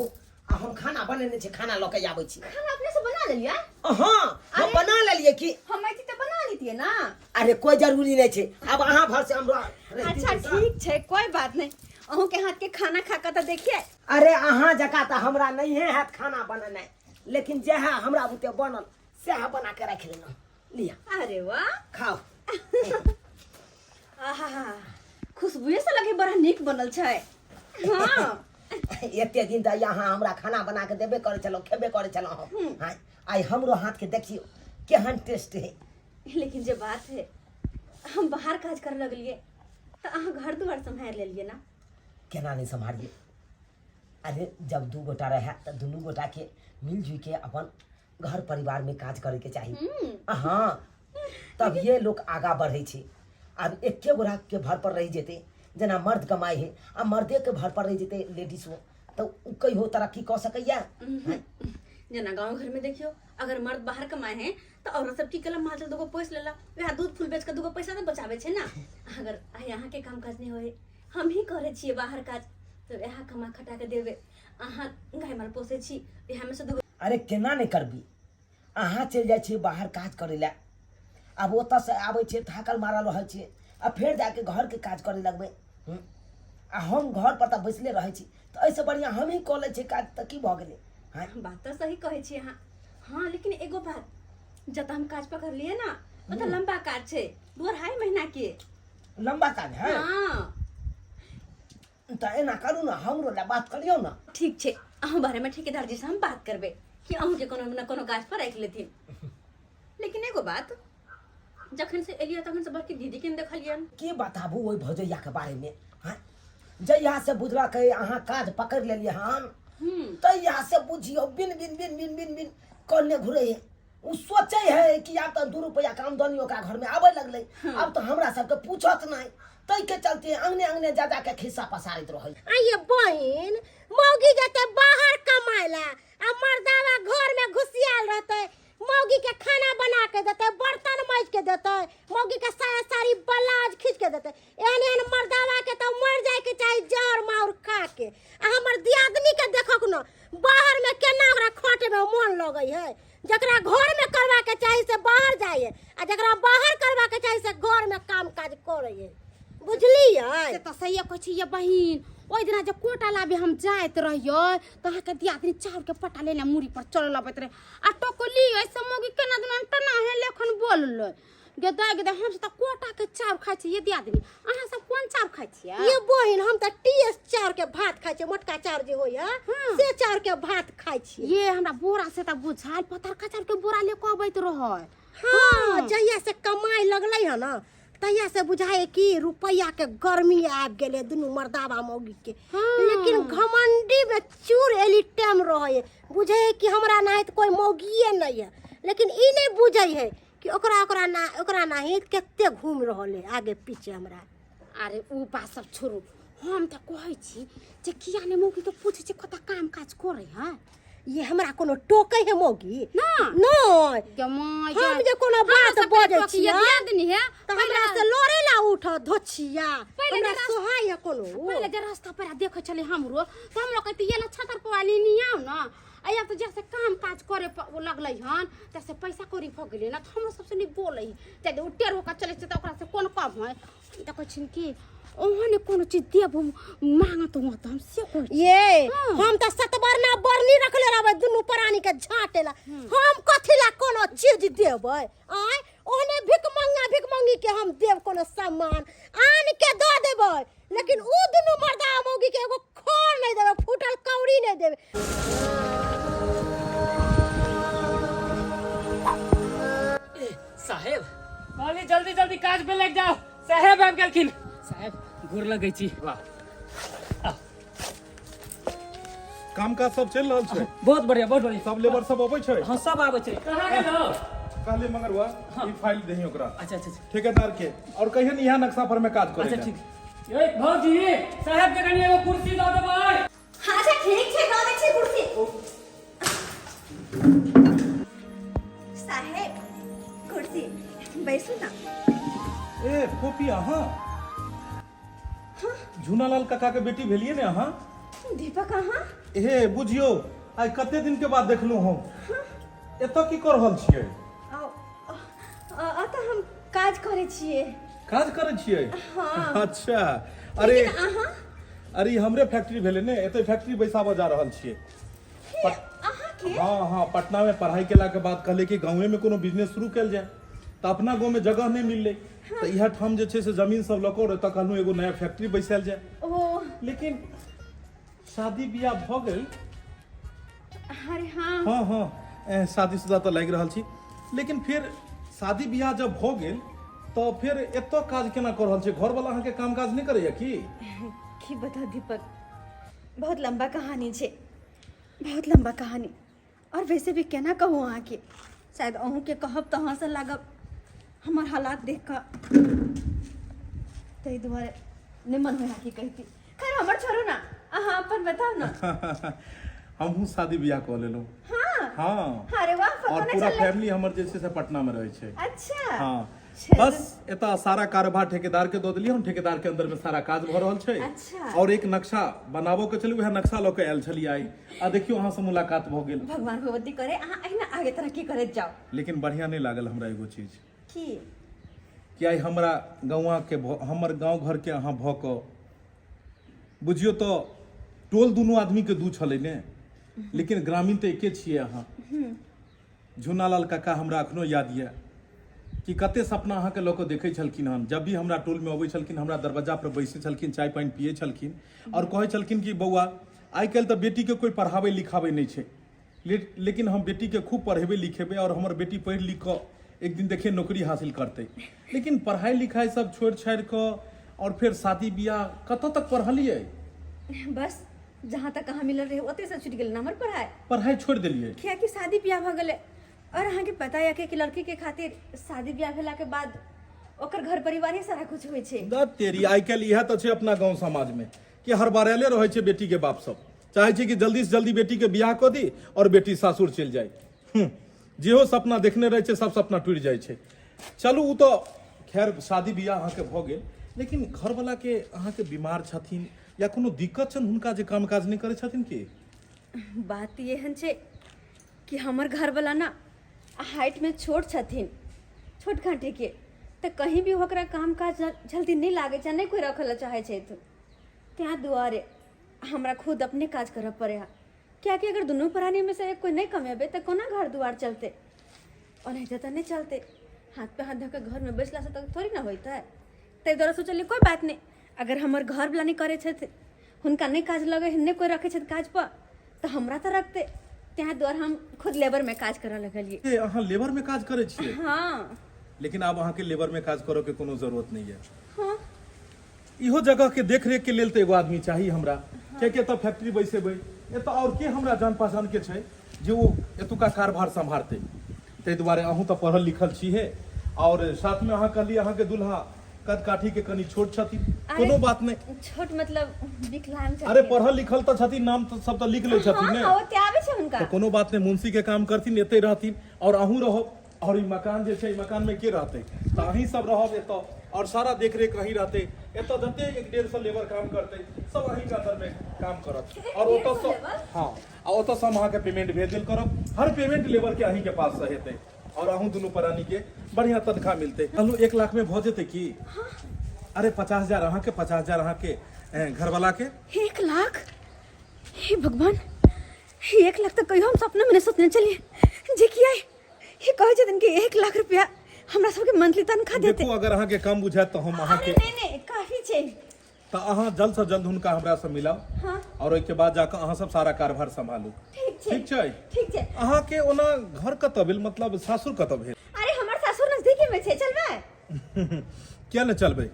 आ हम खाना बनेने छी खाना लऽ के आबै छी खाना अपने से बना लेलियै हँ हम बना लेलियै कि हम अइती तऽ बना लेतियै ना अरे कोई जरूरी नहीं छै अब अहाँ भर से हम रह- अच्छा ठीक छै कोई बात नहीं अहूँ के हाथ के खाना खा के तऽ देखिए अरे अहाँ जकाँ तऽ हमरा नहिए हैत खाना बनेनाइ लेकिन जएह हमरा बुते बनल सएह बना के राखि लेलहुँ लिअ अरे वाह खाउ आहा खुशबुए से लगे बड़ा नीक बनल छै हाँ एते दिन तऽ यहाँ हमरा खाना बना के देबे करै छलहुँ खेबे करै छलहुँ हम आँय, आइ हमरो हाथ के देखियौ केहन टेस्ट है लेकिन जे बात है हम बाहर काज करे लगलिए तऽ अहाँ घर दुआर सम्हारि लेलिए ना केना नहि सम्हारियै अरे जब दू गोटा रहए तऽ दुनू गोटाके मिलजुल के अपन घर परिवार में काज करे के चाही हाँ तब ये लोग आगा बढ़े छै आब एके गोरा के भर पर रहि जेतै जेना मर्द कमाइ है आ मर्दे के भर पर रहि जेतै लेडीज हो तऽ ओ कहियो तरक्की कऽ सकैया हैं? जेना गाँव घर में देखियो अगर मर्द बाहर कमाए हैं तो औरत सब की कला माल दूगो पोस लेला वएह दूध फूल बेच के दूगो पैसा तो बचावे छै ना अगर आइ अहाँ के काम काज नहीं होए हम ही करे छियै बाहर काज तऽ वएह कमा खटा के देबै अहाँ गाय माल पोसै छी वएह में से दूगो अरे केना नहि करबी अहाँ चलि जाइ छियै बाहर काज करै लए आब ओतऽसँ आबै छियै थाकल मारल रहै छियै आ फेर जाके घरके काज करै लगबै हूँ आ हम घर पर तऽ बैसले रहै छी तऽ एहिसँ बढ़िआँ हमही कऽ लै छियै काज तऽ की भऽ गेलै आँय बात तऽ सही कहै छी अहाँ हाँ लेकिन एगो बात जतऽ हम काज पकड़लियै ना ओतऽ लम्बा काज छै 2.5 महीना के लम्बा काज है हाँ तऽ एना करू ने हमरो लए बात करियौ ने ठीक छै अहूँ बारेमे ठेकेदार जी से हम बात करबै कि अहूँके कोनो ने कोनो काज पर राखि लेथिन लेकिन एगो बात जखन से एलियै तखन से बड़की दीदी के नहि देखलियनि की बताबू ओहि भौजैयाके बारेमे हँ जहिया से बुझलक अहाँ काज पकड़ि लेलियै हन तहिया से बुझियौ बिन बिन बिन बिन बिन बिन कने घुरै है ओ सोचै है कि आब तऽ 2 रुपैआके आमदनी ओकरा घरमे आबै लगलै आब तऽ हमरा सबके पूछत नहि ताहिके चलते अंगने अंगने जा जाके खिस्सा पसारैत रहै आइए बहिन मौगी जेतै बाहर कमाय ला आ मर्दावा घर में घुसियाल रहतै मौगी के खाना बना के देतै बर्तन माजि के देतै मौगी के साया साड़ी ब्लाउज खींच के देतै एहन एहन मर्दावा के तऽ मर जाय के चाही जहर माउर खा के आ हमर दियादनी के देखक न बाहर में केना ओकरा खटे में मन लगै है जकरा घर में करवा के चाही से बाहर जाय है आ जकरा बाहर करवा के चाही से घर में काम काज करे है बुझलियै से तऽ सहिए कहै छी ये बहिन ओहि दिना जे कोटा लाबे हम जाइत रहियै तऽ अहाँके दियादनी चाउरके पटा लेने मूड़ी पर चलल अबैत रहै आ टोकली ऐसे मौगी केना दिना टना हे लेखन बोललै गेदा गेदा हम सब तऽ कोटा के चाउर खाइ छियै ये दियादनी अहाँ सब कोन चाउर खाइ छियै ये बहिन हम तऽ टीएस चाउर के भात खाइ छियै मोटका चाउर जे होइया से चाउर के भात खाइ छियै ये हमरा बोरा से तऽ बुझायल पतरका चाउर के बोरा ले कऽ अबैत रहै हाँ जहिया से कमाइ लगलै हन ना तहिया से बुझाए कि रुपैया के गर्मी आबि गेलै दुनू मर्दाबा मौगी के लेकिन घमंडी में चूर एली टाइम रहे बुझे है कि हमरा नाहित कोई मौगिए नहीं है लेकिन ई नहीं बुझे है कि ओकरा ओकरा ना ओकरा नाहित कते घूम रहल है आगे पीछे हमरा अरे उ बात सब छोड़ू हम तऽ कहै छी जे किया ने मौगी के पूछै छी कतऽ काम काज करै है ये हमरा कोनो टोकै है मौगी ना। नहीं गे माय हम जे कोनो बात बजै छियै दियादनी है तऽ हमरा से लड़े ला उठ धोछिया पहिले हमरा जे सोहाय है कोनो पहिले जे रास्ता पर देखै छलै हमरो तऽ हमरो कहती ये ना छतर पवाली नहीं आओ ना आ या तऽ जैसे काम काज करे लगलै हन तैसे पैसा कौड़ी भऽ गेलै ना तऽ हमरो सबसे नहीं बोलै ते उ टेढ़ होकर चलै छै तऽ ओकरा से कोन कम है तऽ कहै छिन कि ओहन कोनो चीज देब मांगत हुआ तऽ हम से कहै छी। ये हाँ। हम तऽ सतबरना बरनी रखले रहबै दुनू प्राणी के झाँटे ला हम कथी ला कोनो चीज देबै आय ओहने भिखमंगा भिखमंगी के हम देब कोनो सामान आन के दऽ देबै लेकिन उ दुनू मर्दा मौगी के एगो खोर नहीं देबै फूटल कौड़ी नहीं देबै साहेब कहली जल्दी जल्दी काज पे लग जाओ साहेब आबि गेलखिन साहेब गोर लगै छी वाह काम काज सब चलि रहल छै बहुत बढ़िया बहुत बढ़िया सब लेबर सब अबै छै हाँ सब आबै छै कहाँ गेल हो कहले मगरवा ई फाइल दही ओकरा अच्छा अच्छा अच्छा ठेकेदार के और कहियन इहा नक्शा पर में काज करे अच्छा ठीक ए भौजी साहेब के कनी एगो कुर्सी दऽ देबै अच्छा ठीक छै दऽ दै छी कुर्सी साहेब कुर्सी बैसू ना ए फोपी अहाँ झूनालाल काका के बेटी भेलिए ने अहाँ दीपक अहाँ हे बुझियो आइ कते दिन के बाद देखलहुँ हम एतऽ की कऽ रहल छियै आओ अतऽ हम काज करै छियै काज करै छियै हाँ। अच्छा अरे लेकिन अहाँ अरे ई हमरे फैक्ट्री भेलै ने एतै फैक्ट्री बैसाबऽ जा रहल छियै अहाँके हाँ हाँ पटना में पढ़ाई केला के बाद कहले कि गाँवे में कोनो बिजनेस शुरू कयल जाय तऽ अपना गाँव में जगह नहीं मिललै तऽ इएह ठाम जे छै से जमीन सब लऽ कऽ और एतऽ कहलहुँ एगो नया फैक्ट्री बैसायल जाय ओ लेकिन शादी बियाह भऽ गेल अरे हाँ हाँ हाँ शादीशुदा तऽ लागि रहल छी लेकिन फेर शादी बियाह जब भऽ गेल तऽ फेर एतऽ काज केना कऽ रहल छी घरवला अहाँके काम काज नहि करैया की की बताउ दीपक बहुत लंबा कहानी छै बहुत लंबा कहानी और वैसे भी केना कहू अहाँके शायद अहूँके कहब तऽ हँसऽ लागब हमर हालात देख कऽ ताहि दुआरे नहि मन होइ की कहिती खैर हमर छोड़ू ना अहाँ अपन बताउ ना हमहूँ शादी बियाह कऽ लेलहुँ हाँ हाँ अरे वाह पता और नहि पूरा चललै फैमिली हमर जे छै से पटना में रहै छै अच्छा हाँ चलू। बस एतऽ सारा कारोबार ठेकेदार के दऽ देलियै हम ठेकेदार के अंदर में सारा काज भऽ रहल छै अच्छा। और एक नक्शा बनाबऽ के छलै उएह नक्शा लऽ के आयल छलियै आइ आ देखियौ अहाँ से मुलाकात भऽ गेल भगवान भगवती करे अहाँ अहिना आगे तरक्की करैत जाउ लेकिन बढ़िया नहि लागल हमरा एगो चीज की कि आइ हमरा गौआँ के हमर गाँव घर के अहाँ भऽ कऽ बुझियौ तऽ टोल दुनू आदमी के दू छलै ने लेकिन ग्रामीण तऽ एके छियै अहाँ झुनालाल काका हमरा अखनो याद यऽ कि कते सपना अहाँके लऽ कऽ देखै छलखिन हन जब भी हमरा टोलमे अबै छलखिन हमरा दरवाजा पर बैसै छलखिन चाय पानि पियै छलखिन आओर कहै छलखिन कि बौआ आइ काल्हि तऽ बेटीके कोइ पढ़ाबै लिखाबै नहि छै लेकिन हम बेटीके खूब पढ़ेबै लिखेबै आओर हमर बेटी पढ़ि लिख कऽ एक दिन देखिए नौकरी हासिल करतै लेकिन पढ़ाइ लिखाइ सब छोड़ि छाड़ि कऽ आओर फेर शादी बियाह कतऽ तक पढ़लियै बस जहाँ तक अहाँ मिलल रहे ओतहि से छूटि गेल ने हमर पढ़ाइ पढ़ाइ छोड़ि देलियै कियाकि शादी बियाह भऽ गेलै और अहाँके पता यऽ कि लड़की के खातिर शादी बियाह भेला के बाद ओकर घर परिवार ही सारा कुछ होइ छै द तेरी आइ काल्हि इएह तऽ छै अपना गाँव समाजमे कि हड़बड़ायले रहै छै बेटीके बाप सब चाहै छै कि जल्दी से जल्दी बेटीके बियाह कऽ दी आओर बेटी सासुर चलि जाय जेहो सपना देखने रहै छै सब सपना टूटि जाइ छै चलू ओ तऽ खैर शादी बियाह अहाँके भऽ गेल लेकिन घरवलाके अहाँके बीमार छथिन या कोनो दिक्कत छनि हुनका जे काम काज नहि करै छथिन की बात एहन छै कि हमर घरवला ना हाइटमे छोट छथिन छोट घाटीके तऽ कहीं भी ओकरा काम काज जल्दी नहि लागै छै नहि कोइ रखै लए चाहै छै ताहि दुआरे हमरा खुद अपने काज करऽ पड़ै है कियाकि अगर दुनू प्राणीमे से एक कोइ नहि कमेबै तऽ कोना घर दुआर चलतै ओनाहिते तऽ नहि चलतै हाथ पे हाथ धऽ कऽ घरमे बैसलासँ तऽ थोड़ी ने होइतै। ताहि दुआरे सोचलियै कोइ बात नहि, अगर हमर घरवला नहि करै छथि, हुनका नहि काज लगै हइ, नहि कोइ रखै छथि काजपर, तऽ हमरा तऽ रखतै। ताहि दुआरे हम खुद लेबरमे काज करऽ लगलियै। ए, अहाँ लेबर में काज करै छियै? हँ। लेकिन आब अहाँके लेबर में काज करऽ के कोनो जरूरत नहीं है। हँ। इहो जगह के देख रेख के लेल तऽ एगो आदमी चाही हमरा, कियाकि एतऽ फैक्ट्री बैसेबै, एतऽ आओर के हमरा जान पहचान के छै जे ओ एतुका कारभार सम्हारतै। ताहि दुआरे अहूँ तऽ पढ़ल लिखल छीहे, आओर साथमे अहाँ कहलियै अहाँके दुल्हा कद काठी के कनि छोट छथिन। कोनो बात नहि। छोट मतलब विकलांग छथिन। अरे पढ़ल लिखल तऽ छथिन, नाम तऽ सब तऽ लिख लै छथिन ने। हँ, ओते आबै छै हुनका। तऽ कोनो बात नहि, मुंशी के काम करथिन, एतै रहथिन आओर अहूँ रहब। और ई मकान जे छै, ई मकान में के रहतै? तऽ अहीं सब रहब एतऽ और सारा देख रेख अहीं रहतै। एतऽ जते 150 लेबर काम करतै सब अहीं के अंदर में काम करत। और ओतऽ से, हाँ, आ ओतऽ से हम अहाँके पेमेंट भेज देल करब। हर पेमेंट लेबर के अहीं के पास से हेतै और अहूँ दुनू प्राणी के बढ़िया तनख्वाह मिलतै। कहलहुँ 1 लाख में भऽ जेतै की? अरे 50,000 अहाँके, 50,000 अहाँके घरवाला के। 1 लाख? हे भगवान, 1 लाख तऽ कहियो हम सपना में नहि सोचने छलियै जे कि आइ ई कहै छथिन कि 1 लाख रुपया हमरा सबके मंथली तनख्वाह देते। देखू, अगर अहाँके कम बुझायत तऽ हम अहाँके, अरे नहीं नहीं, काफी छै। तऽ अहाँ जल्द से जल्द हुनका हमरा से मिलाउ। हाँ। और ओहिके बाद जाकऽ अहाँ सब सारा कारभार सम्हालू। ठीक छै। ठीक छै? ठीक छै। अहाँके ओना घर कतऽ भेल, मतलब सासुर कतऽ भेल? अरे हमर सासुर नजदीके में छै, चलबै? किया ने चलबै,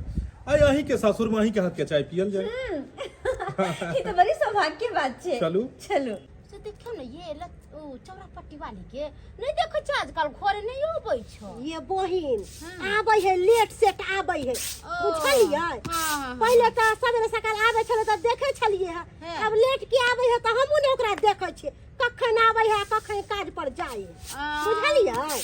आइ अहीं के सासुर में अहीं के हाथ के चाय पियल जाय। ई तऽ बड़ी सौभाग्य के बात छै। चलू। चलू। से देखियौ ने ये लत ओ चौरा पट्टी वाली के नहीं देखै छै, आजकल घरे नहीं अबै छै। ये बहिन आबै है, लेट सेट आबै है, बुझलियै? हाँ। पहिले तऽ सवेरे सकाल आबै छलै तऽ देखै छलियै हँ। हाँ। आब लेट के आबै है तऽ हमहूँ ने ओकरा देखै छियै, कखन आबै है कखन काज पर जाइ है, बुझलियै?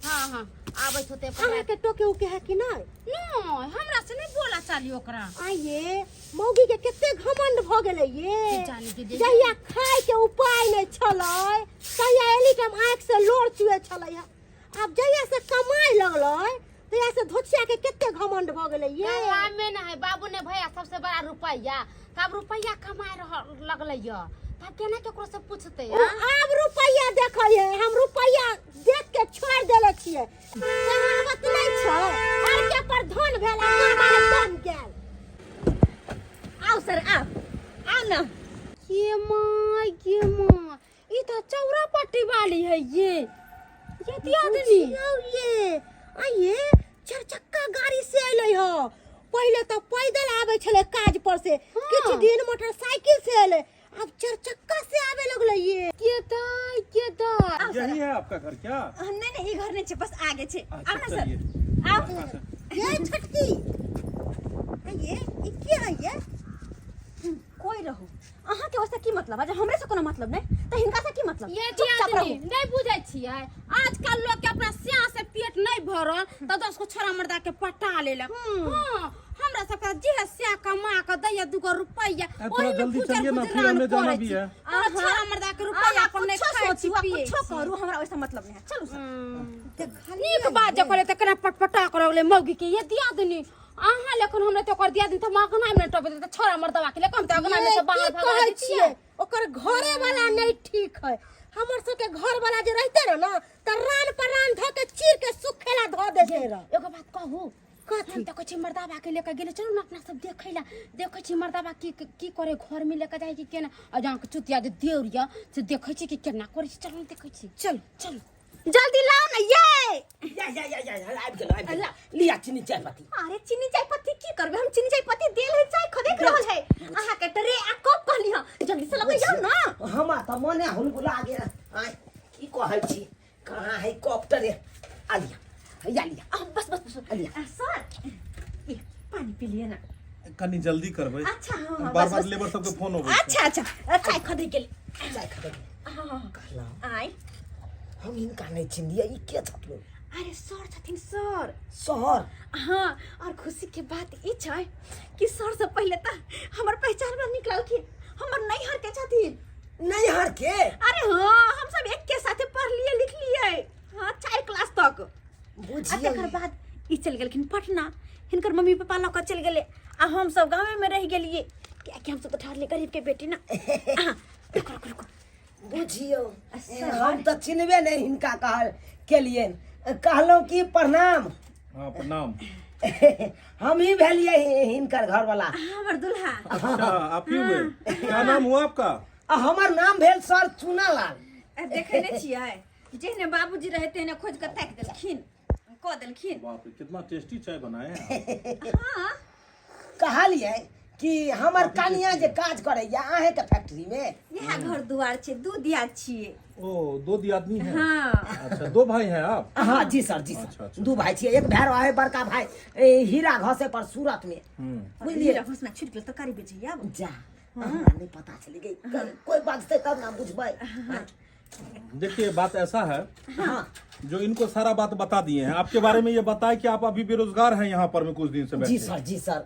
हाँ हाँ, आबै छौ ते। अहाँके टोके उके है कि नहि? नहीं, हमरा से नहीं बोला चाली ओकरा। आइये मौगी के कते घमंड भ गेलै ये। के जाने के जे- जहिया खाय के उपाय नहि छलै तहिया एनी टाइम आँखि से लोर चुए छलै हँ। आब जहिया से कमाय लगलै तहिया से धोछिया के कते घमंड भ गेलै ये। कामे ना है बाबू ने भैया सबसे बड़ा रुपैया, तब रुपैया कमाए रह लगलै य, तब केना केकरो से पूछते? ओ आब रुपैया देखै है, हम रुपैया देख के छोड़ देले छियै। कहावत नहि छै, हर के पर धन भेल आ मामा के दम गेल। आउ सर, आउ आउ ना। ये माँ, ये माँ, ई तो चौरा पट्टी वाली है ये दियादनी। बुझियौ ये आइये चार चक्का गाड़ी से अयलै ह। पहिले तऽ पैदल आबै छलै काज पर से, किछु दिन मोटरसाइकिल से अयलै, अब चार चक्का से आवे लगलै ये। के दाई, के दाई। यही है आपका घर क्या? नहीं नहीं, ये घर नहीं छे, बस आगे छे। अच्छा, आओ ना सर। चलिए। आओ। ये छोटकी ये ई के है ये? कोई रहो, अहाँ के वास्ते की मतलब है? जब हमरे से कोनो मतलब नहीं त हिनका से की मतलब? ये चुपचाप दियादनी रहू। नहीं बुझै छियै, आजकल लोग के अपना स्याह से पेट नहीं भरल त 10 गो छोरा मर्दा के पटा लेलक। हाँ, हमरा सबके जे है स्याह कमा के दैया 2 गो रुपैया, थोड़ा ओही में जल्दी गुजर चलिए ना, फिर गुजरान हमें जाना करै भी छी। है। अहाँ छोरा मर्दा के रुपैया अहाँ पर नहीं कुछो खाइ छी सोचू आ पियै कुछो छी। करू, हमरा ओइसे मतलब नहीं है। चलू सर। नीक बात जे कहले त केना पटपटा कर लगले मौगी के। ये दियादनी अहाँ लेखन हमरा त ओकर दियादनी त मगना में टप देते छोरा मर्दवा के लेखन त अगना में ये से बाहर की भगा कहै दै छियै, ओकर घरे वाला नहीं ठीक है। हमर सबके घर वाला जे रहते रह ना त रान पर रान धऽ के चीर के सुखेला धऽ देते रह। एगो बात कहू? कथी? हम त कहै छी मर्दाबा के लेके गेलै, चलू ने अपना सब देखै ला, देखै छी मर्दाबा की की करे, घर में लेके जाइ कि केना, आ जहाँ के चुतिया जे देउर य से देखै छी कि केना करै छी। चलू ने देखै छी, चलू चलू जल्दी लाओ ना ये। या या या या या, आबि गेल आबि गेल, लिया चीनी चाय पत्ती। अरे चीनी चाय पत्ती की करबे हम? चीनी चाय पत्ती देल है, चाय खदेक रहल है। अहाँ के ट्रे आ कप कहली हां, जल्दी से लगे जाओ ना। हमरा तऽ मने हुलबुला गेल। आय की कहै छी, कहाँ है कप ट्रे? आ लिया, हैया लिया। आ, बस बस बस। आ लिया। आ, सर ये पानी पी लिए ना। कनी जल्दी करबै। अच्छा हाँ हाँ, बार बस बार बस। लेबर सबके फोन अबै छै। अच्छा अच्छा, आ, चाय खदे गेल। चाय खदे गेल। हाँ हाँ। कहलहुँ आय हम हिनका नहि चिन्हलियै, ई के छथिन? अरे सर छथिन सर। सर? हाँ, और खुशी के बात ई छै कि सर से पहले त हमर पहचान में निकललखिन, हमर नैहर के छथिन। नैहर के? अरे हाँ, हम सब एक के साथे पढ़ लिए लिख लिए, हाँ 4 क्लास तक। आ बुझियौ तकर बाद ई चलि गेलखिन पटना, हिनकर मम्मी पापा लऽ कऽ चलि गेलै आ हम सब गाँवे में रहि गेलियै, कियाकि हम सब तऽ ठहरलियै गरीब के बेटी ना। हाँ, रुको रुको रुको। बुझियौ सर। हम तऽ चिन्हबे नहि हिनका कहल केलियनि। कहलहुँ कि प्रणाम। हाँ प्रणाम। हम ही भेलिए हिनकर घर वाला। हमर दुल्हा। अच्छा आप ही हुए, क्या नाम हुआ आपका? हमर नाम भेल सर चुनालाल। देखे नहीं छियै, जेहने बाबूजी रहे तेहने खोज के ताकि देलखिन, कऽ देलखिन। बाप रे कितना टेस्टी चाय बनाए हैं। हाँ कहलिए कि हमर कनिया जे काज करैया अहें के फैक्ट्री में। इएह घर दुआर छै, दू दियाद छियै। ओ दो दियादनी हैं? हाँ। अच्छा दो भाई हैं आप? हाँ जी सर, जी सर। अच्छा, अच्छा। दू भाई छियै, एक भाई रहे बड़का भाई ए, हीरा घसे पर सूरत में। बुझलिए? हीरा घोसना छुटि गेल तरकारी बेचैया आब। जा हमरा नहीं पता चली गई, कोई बाजते तब ना बुझबै। देखिए बात ऐसा है, हाँ जो इनको सारा बात बता दिए हैं आपके बारे में, ये बताए कि आप अभी बेरोजगार हैं यहाँ पर में कुछ दिन से जी बैठे। सर, जी सर।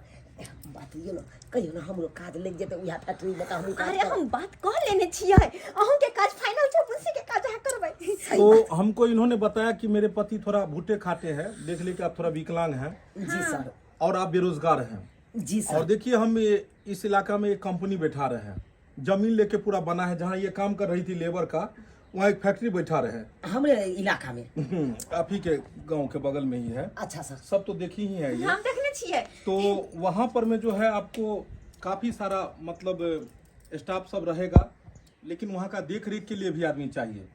बात ये ना कहियो ना हमरो काज लग जेतै उएह फैक्ट्री में, तऽ हमहूँ काज अरे करब। हम बात कऽ लेने छियै, अहूँके काज फाइनल छै, मुंशी के काज अहाँ करबै। तो हमको इन्होंने बताया कि मेरे पति थोड़ा भूटे खाते हैं, देख ले कि आप थोड़ा विकलांग हैं जी सर। और आप बेरोजगार हैं। जी और सर। देखिए हम ये इस इलाका में एक कंपनी बैठा रहे हैं, जमीन लेके पूरा बना है, जहाँ ये काम कर रही थी लेबर का वहाँ एक फैक्ट्री बैठा रहे हैं। हमरे इलाका में? आप ही के गांव के बगल में ही है। अच्छा सर। सब तो देखी ही है ये। हम देखने छियै। तो वहाँ पर में जो है आपको काफ़ी सारा मतलब स्टाफ सब रहेगा, लेकिन वहाँ का देख रेख के लिए भी आदमी चाहिए।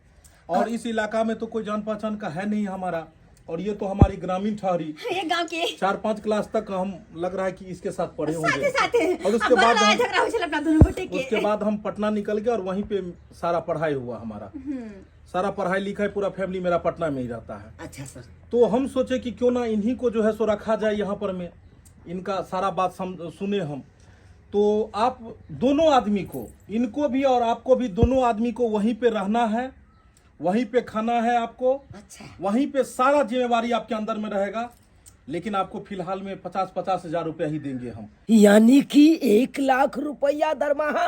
और इस इलाका में तो कोई जान पहचान का है नहीं हमारा, और ये तो हमारी ग्रामीण ठहरी, ये गांव के 4-5 क्लास तक हम लग रहा है कि इसके साथ पढ़े साथे होंगे। साथे और उसके आ, बड़ बाद लड़ाई हम झगड़ा होइ छल अपना दुनू गोटे के। उसके बाद हम पटना निकल गए और वहीं पे सारा पढ़ाई हुआ हमारा, सारा पढ़ाई लिखाई पूरा फैमिली मेरा पटना में ही रहता है। अच्छा सर। तो हम सोचे कि क्यों ना इन्हीं को जो है सो रखा जाए यहाँ पर में, इनका सारा बात सुने हम। तो आप दोनों आदमी को, इनको भी और आपको भी, दोनों आदमी को वहीं पे रहना है, वहीं पे खाना है आपको। अच्छा। वहीं पे सारा जिम्मेवारी आपके अंदर में रहेगा, लेकिन आपको फिलहाल में 50-50 हजार रुपया ही देंगे हम। यानी कि 1 लाख रुपया दरमाहा।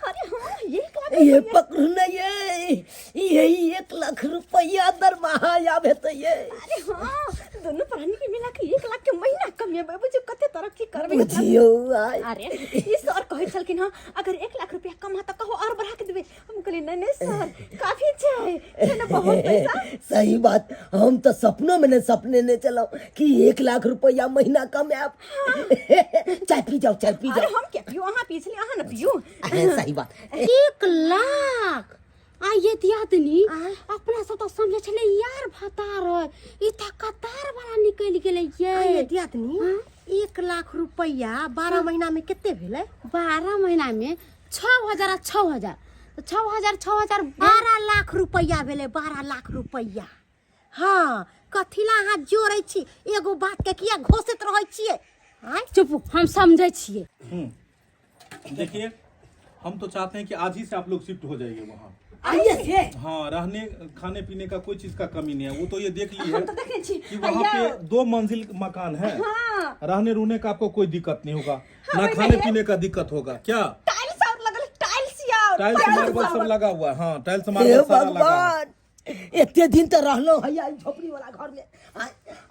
अरे हाँ 1 लाख। ये पकड़ू ना, ये यही 1 लाख रुपया दरमाहा आबे तो ये। अरे हाँ दोनों प्राणी के मिला के 1 लाख के महीना कमेबै, बुझियौ कते तरक्की करबै। बुझियौ आइ। अरे ई सर कहै छलखिन हँ अगर 1 लाख रुपया कमा तऽ कहो और बढ़ा के देबै। हम कहलियै नहीं नहीं सर काफी छै, छै ने बहुत पैसा। सही बात, हम तो सपनों में ने सपने ने चलो कि 1 लाख रुपया महीना कमाएब। चाय पी जाओ, चाय पी अरे जाओ। हम क्या पियू, अहाँ पी छलियै, अहाँ ने पियू। अरे सही बात। 1 लाख आ ये दियादनी अपना सब तो समझे छले यार भतार है, ई त कतार वाला निकल गेलै ये। आ ये दियादनी 1 लाख रुपया 12 महीना में कते भेलै? 12 महीना में 6,000 आ 6,000, तो 6,000 6,000 12 लाख रुपया भेलै, 12 लाख रुपया। हाँ कथी ला अहाँ जोड़ै छी, एगो बात के किया घोषित रहै छियै? आँय? चुप, हम समझै छियै। देखिए हम तो चाहते हैं कि आज ही से आप लोग शिफ्ट हो जाइए वहाँ। आइए से। हाँ रहने खाने पीने का कोई चीज का कमी नहीं है, वो तो ये देख ली है हम तो देखने छी कि वहाँ पे 2 मंजिल मकान है। हाँ। रहने रूने का आपको कोई दिक्कत नहीं होगा, ना खाने पीने का दिक्कत होगा। क्या टाइल्स और लगल, टाइल्स यार, टाइल्स मार्बल सब लगा हुआ है। हाँ टाइल्स हे मार्बल सारा लगा हुआ है। भगवान, एते दिन तो रहलो है ई झोपड़ी वाला घर में,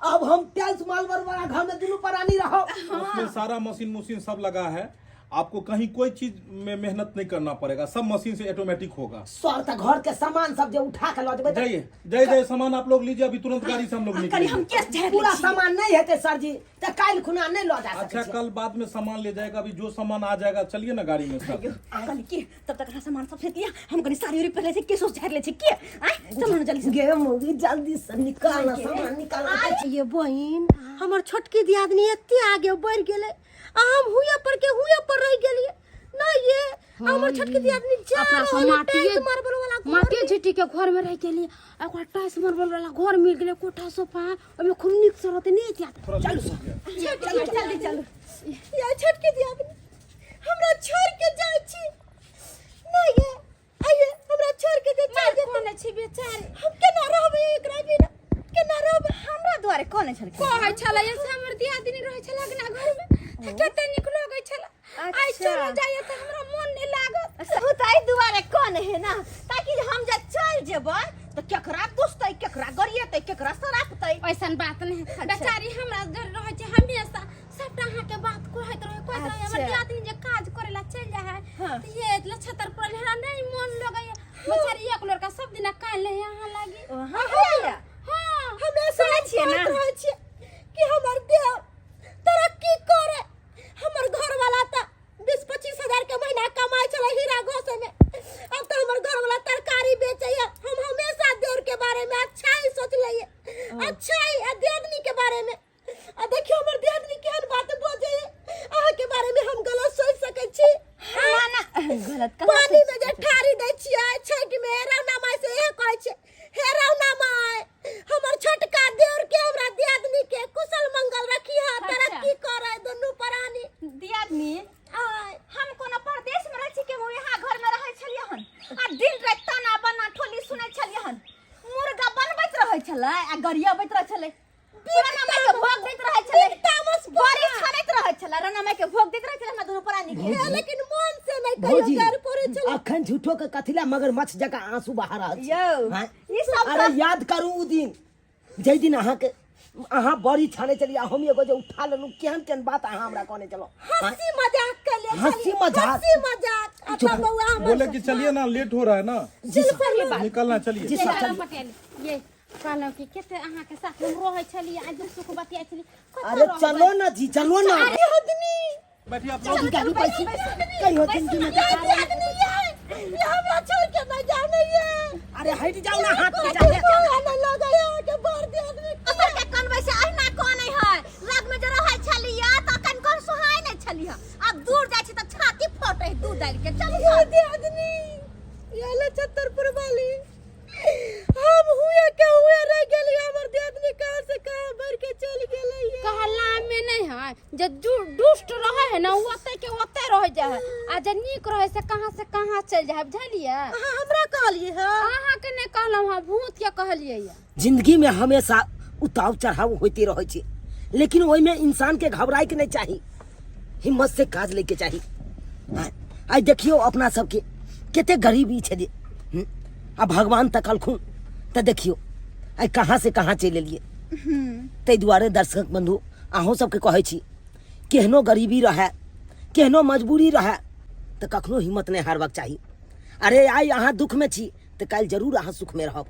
अब हम टाइल्स मार्बल वाला घर में दुनू प्राणी रहो। उसमें सारा मशीन मशीन सब लगा है, आपको कहीं कोई चीज में मेहनत नहीं करना पड़ेगा, सब मशीन से ऑटोमेटिक होगा। सर त घर के सामान सब जे उठा के ल जेबै त जाइए जाइए जाइए, सामान आप लोग लीजिए, अभी तुरंत गाड़ी से हम लोग कनी निकलेंगे। हम केस झाड़ि लै पूरा छी। सामान नहीं हेतै सर जी, त काल्हि खुना नहीं ल जा सकै अच्छा छियै। कल बाद में सामान ले जाएगा, अभी जो सामान आ जाएगा चलिए ना गाड़ी में सब। कहली की तब तक अहाँ सामान सब फेंक लिया, हम कनी साड़ी उड़ी पहिर लै छी, केस उस झाड़ि लै छी के आँय, चलू ने जल्दी से। गे मौगी जल्दी से निकाल ना, सामान निकाल ना। ये बहिन हमर छोटकी दियादनी एते आगे बढ़ गेलै आ हम हुए पर के हुए पर रह गेलियै ना। ये हमर छोटकी दियादनी जा अपना सब रहल है माटिए टाइल्स मार्बल वाला घर माटिए में। झिटी के घर में रह गेलियै, आ ओकरा टाइल्स मार्बल वाला घर मिल गेलै, कोठा सोफा ओहिमे खूब नीक से रहतै। नहीं एतिया थोड़ा लेट हो गया। चलू जल्दी चलू। ये छोटकी दियादनी हमरा छोड़ के जाइ छी ना। ये आइए हमरा छोड़ के जे चल जेतै। कोने छी बेचारी, हम केना रहबै एकरा बिना, केना रहबै? हमरा दुआरे कोने छलखिन? कहै छलै से हमर दियादिनी रहै छलै अगना घर में, तऽ कते नीक लगै छलै। आइ चलो जाइए तऽ हमरा मन नहि लागत। ओ तऽ एहि दुआरे कोन है ना, ताकि हम जे चल जेबै तऽ केकरा दुसतै, केकरा गरिएतै, केकरा सरापतै। ऐसन बात नहीं, बेचारी हमरा जर रहै छै हमेशा, सबटा अहाँके बात कहैत रहै, कहैत रहै हमर अच्छा। दियादिनी जे काज करै ला चलि जाइ है हाँ। तऽ ये लछतर पड़ल हमरा नहीं मन लगैया। बेचारी एक लड़का सब दिना कान ले अहाँ लागी। हाँ हाँ हमरा गलत कहाँ पानी में जे ठारी दै छियै छठि में रौना माय से इहे कहै छियै, हे रौना माय, हमर छोटका देवर के, हमरा दियादनी के कुशल मंगल रखी है, तरक्की करे दुनू प्राणी। दियादनी, आय। हम कोनो परदेश में रहै छी कि हम यहाँ घर में रहै छलियै हन आ दिन राति ताना बना ठोली सुनै छलियै हन। मुर्गा बनबैत रहै छलै आ गरियबैत रहै छलै, राना माय के भोग दैत रहै छलै, तामस। बड़ी छानैत रहै छलै, राना माय के भोग दैत रहै छलै हमरा दुनू प्राणी के। हे, लेकिन मन से नहीं कहियो भौजी, गारि पड़ै छलै। अखन झूठो के कथिला मगरमच्छ जकाँ आंसू बहा रहल छी? यौ, हाँ? ई सब अरे याद करू उ दिन, जाहि दिन अहाँके अहाँ बड़ी छाने चली आ हम एगो जे उठा लेलहुँ, केहन केहन बात अहाँ हमरा कहने चलो। हंसी मजाक के लिए। हंसी मजाक। हंसी मजाक चुप। अपना बउआ हमर। बोले कि चलिए ना, लेट हो रहा है ना। जी सर। निकलना, चलिए। जी सर, चलो चलिए। पटेल, ये कहलहुँ कि कते अहाँके साथ हम रहै छलियै आ दुख सुख बतियाइ छलियै, कतऽ अरे रहबै? चलो ना जी, चलो ना। आदमी। बैठिए आप लोग। चली गाड़ी पैसी कहियो जिंदगी में। ये आदमी, ये हमरा छोड़ के नहीं जाने ये। अरे हट जाओ ना, हाथ में के जाके कोई नहीं लगे है के भर दे आदमी। असर के कनबै से अहिना कनै है। लग में जे रहै छलियै तऽ कन कन सोहाय नहि छलियै, आब दूर जाइ छी तऽ छाती फटै दूध डालि के। चलू। ये दे आदमी, ये ले छतरपुर वाली, हम हुए के हुए रह गेली, हमर दे आदमी कहाँ से कहाँ बढ़ के चल गेलै ये। कहला में नहीं है, जे दुष्ट रहे है ना, उ ओते के ओते रह जाए है आ जे नीक रहे से कहाँ से कहाँ चल जाए है, बुझलियै? अहाँ हमरा कहलियै है? अहाँ के नहीं कहलहुँ हँ, भूत के कहलियै ये। जिंदगी में हमेशा उतार चढ़ाव होते रहे छै, लेकिन ओहिमे इंसान के घबराए के नहीं चाही, हिम्मत से काज लैके चाही। आइ आइ देखियौ अपना सबके कते गरीबी छलै, आ भगवान तकलखुन तऽ देखियौ आइ कहाँ से कहाँ चलि एलियै। ताहि दुआरे दर्शक बंधु, अहूँ सबके कहै छी, केहनो गरीबी रहए, केहनो मजबूरी रहए, तऽ कखनो हिम्मत नहि हारबाक चाही। अरे आइ अहाँ दुखमे छी तऽ काल्हि जरूर अहाँ सुखमे रहब।